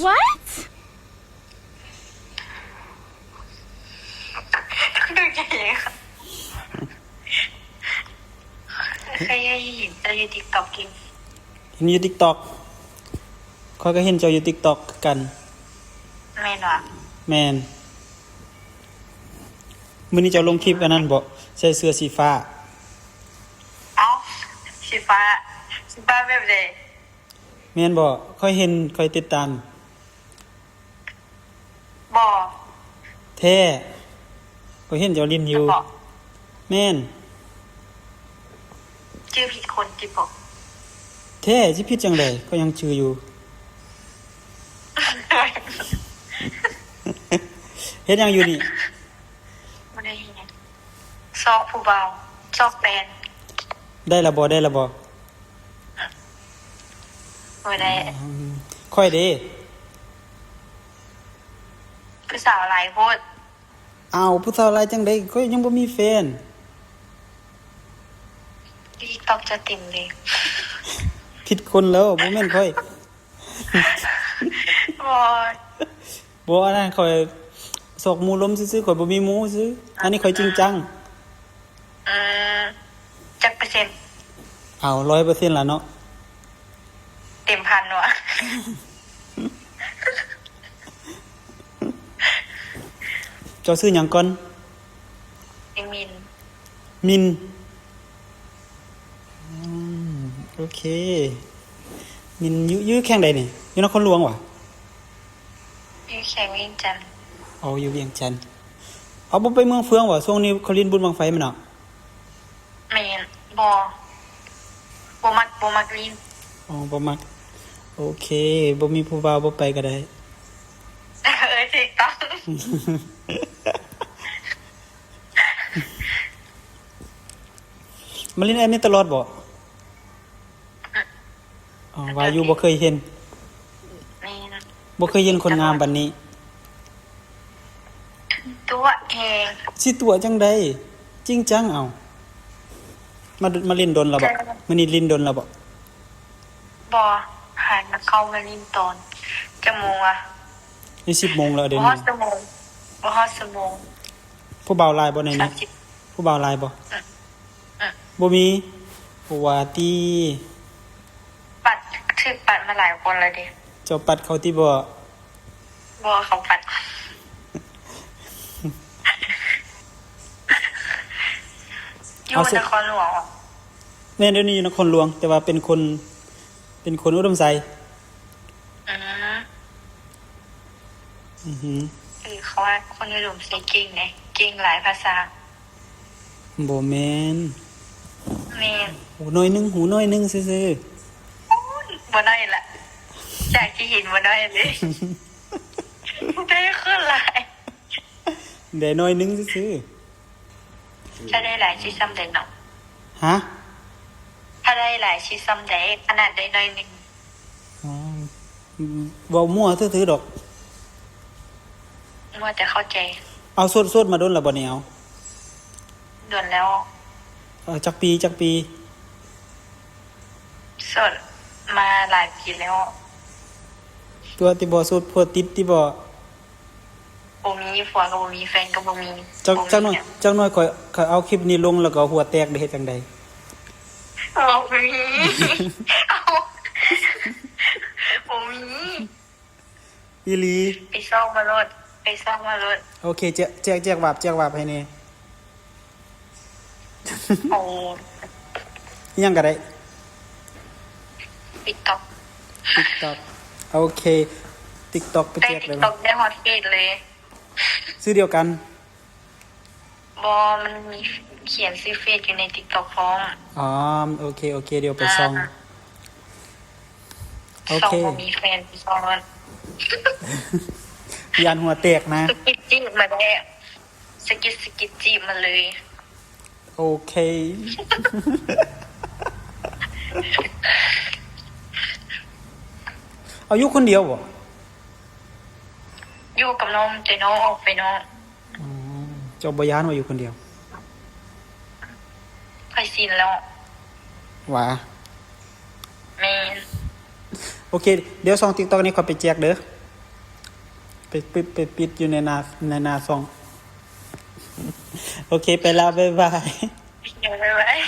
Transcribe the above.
What? ເຄີຍເຫັນເຈົ້າຢູ່ TikTok ຢູ່ ເຫັນຢູ່ TikTok ຂ້ອຍກໍເຫັນເຈົ້າຢູ່ TikTok ຄືກັນ. ແມ່ນຫວາ? ແມ່ນ. ມື້ນີ້ເຈົ້າລົງຄລິບອັນນັ້ນບໍ? ໃສ່ເສື້ອສີຟ້າ. ເອົ້າ ສີຟ້າ ສີຟ້າແບບໃດ? ແມ່ນບໍ? ຂ້ອຍເຫັນ ຂ້ອຍຕິດຕາມ. ບໍ່. ແທ້. ຂ້ອຍເຫັນເຈົ້າຫຼິ້ນຢູ່. ແມ່ນ. ຈື່ຜິດຄົນຕິບໍ? ແທ້ ຊິຜິດຈັ່ງໃດ? ຂ້ອຍຍັງຈື່ຢູ່. ເຮັດຫຍັງຢູ່ນີ້? ບໍ່ໄດ້ເຮັດຫຍັງ. ຊອກຜູ້ບ່າວ ຊອກແຟນ. ໄດ້ລະບໍ່? ໄດ້ລະບໍ່? ບໍ່ໄດ້. ອືມ ຂ້ອຍເດ? ຜູ້ສາວຫຼາຍໂພດ. ອ້າວ ຜູ້ສາວຫຼາຍຈັ່ງໃດ? ຂ້ອຍຍັງບໍ່ມີແຟນ. TikTok ຈະເຕັມເລີຍ. ຜິດຄົນແລ້ວ ບໍ່ແມ່ນຂ້ອຍ. ບໍ່. ບໍ່ ອັນນັ້ນຂ້ອຍຊອກໝູ່ລົມຊື່ໆ ຂ້ອຍບໍ່ມີໝູ່ຊື່. ອັນນີ້ຂ້ອຍຈິງຈັງ. ອືມ ຈັກເປີເຊັນ? ເອົາ ຮ້ອຍເປີເຊັນລະເນາະ. ເຕັມພັນຫວາ? ເຈົ້າຊື່ຫຍັງກ່ອນ? ຊື່ມິນ. ມິນ. ອືມ ໂອເຄ. ມິນຢູ່ ຢູ່ແຂວງໃດນີ້? ຢູ່ນະຄອນຫຼວງຫວາ? ຢູ່ແຂວງວຽງຈັນ. ອໍ ຢູ່ວຽງຈັນ. ເອົາ ບໍ່ໄປເມືອງເຟືອງຫວາ? ຊ່ວງນີ້ເຂົາຫຼິ້ນບຸນບັ້ງໄຟແມ່ນເນາະ? ແມ່ນ. ບໍ່ ບໍ່ມັກ ບໍ່ມັກຫຼິ້ນ. ອໍ ບໍ່ມັກ. ໂອເຄ. ບໍ່ມີຜູ້ບ່າວ ບໍ່ໄປກໍໄດ້. ເອີ ຖືກຕ້ອງ. ມາຫຼິ້ນແອບນີ້ຕະຫຼອດບໍ? ອືມ ອໍ ວ່າຢູ່ບໍ່ເຄີຍເຫັນ. ແມ່ນ. ບໍ່ເຄີຍເຫັນຄົນງາມປານນີ້. ຕົວະແຮງ. ຊິຕົວະຈັ່ງໃດ? ຈິງຈັງເອົາ. ມາ ມາຫຼິ້ນດົນແລ້ວບໍ? ມື້ນີ້ຫຼິ້ນດົນແລ້ວບໍ? ບໍ່ ຫາກະເຂົ້າມາຫຼິ້ນຕອນຈັກໂມງວະ? ນີ້ສິບໂມງແລ້ວເດ. ບໍ່ຮອດຊົ່ວໂມງ ບໍ່ຮອດຊົ່ວໂມງ. ຜູ້ບ່າວຫຼາຍບໍ່ໃນນີ້? ສາມສິບ. ຜູ້ບ່າວຫຼາຍບໍ່? ອືມ ອືມ ບໍ່ມີ. ບໍ່ວ່າຕິ. ປັດ ຖືກປັດມາຫຼາຍຄົນແລ້ວເດ. ເຈົ້າປັດເຂົາຕິບໍ່? ບໍ່ ເຂົາປັດ. ຢູ່ນະຄອນຫຼວງ. ແມ່ນ ດຽວນີ້ຢູ່ນະຄອນຫຼວງ ແຕ່ວ່າເປັນຄົນ ເປັນຄົນອຸດົມໄຊ. ອືມ ອືຮຶ. ເອີ ເຂົາວ່າຄົນອຸດົມໄຊເກັ່ງເດ້ ເກັ່ງຫຼາຍພາສາ. ບໍ່ແມ່ນ. ແມ່ນ. ໂອ້ ໜ້ອຍໜຶ່ງ ຫູໜ້ອຍໜຶ່ງຊື່ໆ. ໂອ້ຍ ບໍ່ໜ້ອຍລະ ຈາກທີ່ເຫັນບໍ່ໜ້ອຍເລີຍ. ໄດ້ຄືຫຼາຍ ໄດ້ໜ້ອຍໜຶ່ງຊື່ໆ. ຖ້າໄດ້ຫຼາຍຊິສ່ຳໃດເນາະ? ຮະ? ຖ້າໄດ້ຫຼາຍຊິສ່ຳໃດ? ຂະໜາດໄດ້ໜ້ອຍໜຶ່ງ. ອໍ ເວົ້າມົ້ວຊື່ໆດອກ. ມົ້ວແຕ່ເຂົ້າໃຈ. ເອົາ ໂສດ ໂສດມາດົນແລ້ວບໍ່ນີ້? ເອົາ ດົນແລ້ວ. ເອົາ ຈັກປີ ຈັກປີ? ໂສດມາຫຼາຍປີແລ້ວ. ຕົວະຕິບໍ່? ໂສດຜົວຕິດຕິບໍ່? ບໍ່ມີ ຜົວກໍບໍ່ມີ ແຟນກໍບໍ່ມີ. ຈັກ ຈັກໜ້ອຍ ຈັກໜ້ອຍຂ້ອຍ ຂ້ອຍເອົາຄລິບນີ້ລົງແລ້ວກໍຫົວແຕກໄດ້ເຮັດຈັ່ງໃດ? ບໍ່ມີ ເອົາ ບໍ່ມີ. ອີ່ຫຼີ? ໄປຊອກມາໂລດ ໄປຊອກມາໂລດ. ໂອເຄ ແຈກ ແຈກ ແຈກວາບ ແຈກວາບໃຫ້ແດ່. ໂອ້ ອີ່ຫຍັງກໍໄດ້. TikTok TikTok ໂອເຄ TikTok ໄປແຈກເລີຍ. ໄດ້ TikTok ໄດ້ຮອດເຟສເລີຍ. ຊື່ດຽວກັນ? ບໍ່ ມັນມີຂຽນຊື່ເຟສຢູ່ໃນ TikTok ພ້ອມ. ອໍ ໂອເຄ ໂອເຄ ດຽວໄປສ່ອງ. ອ່າ ໂອເຄ ສ່ອງບໍ່ມີແຟນ ໄປສ່ອງ. ຢ້ານຫົວແຕກນະ. ສະກິດຈີບມາແດ່ ສະກິດ ສະກິດຈີບມາເລີຍ. ໂອເຄ ເອົາ ຢູ່ຄົນດຽວບໍ? ຢູ່ກັບນ້ອງ ແຕ່ນ້ອງອອກໄປນອກ. ອໍ ເຈົ້າບໍ່ຢ້ານວ່າຢູ່ຄົນດຽວ? ຂ້ອຍຊິນແລ້ວ. ຫວາ? ແມ່ນ. ໂອເຄ ດຽວຊ່ອງ TikTok ນີ້ຂ້ອຍໄປແຈກເດີ ໄປປິດ ໄປປິດຢູ່ໃນໜ້າ ໃນໜ້າຊ່ອງ. ໂອເຄ ໄປລະ ບາຍບາຍ. ບາຍບາຍ.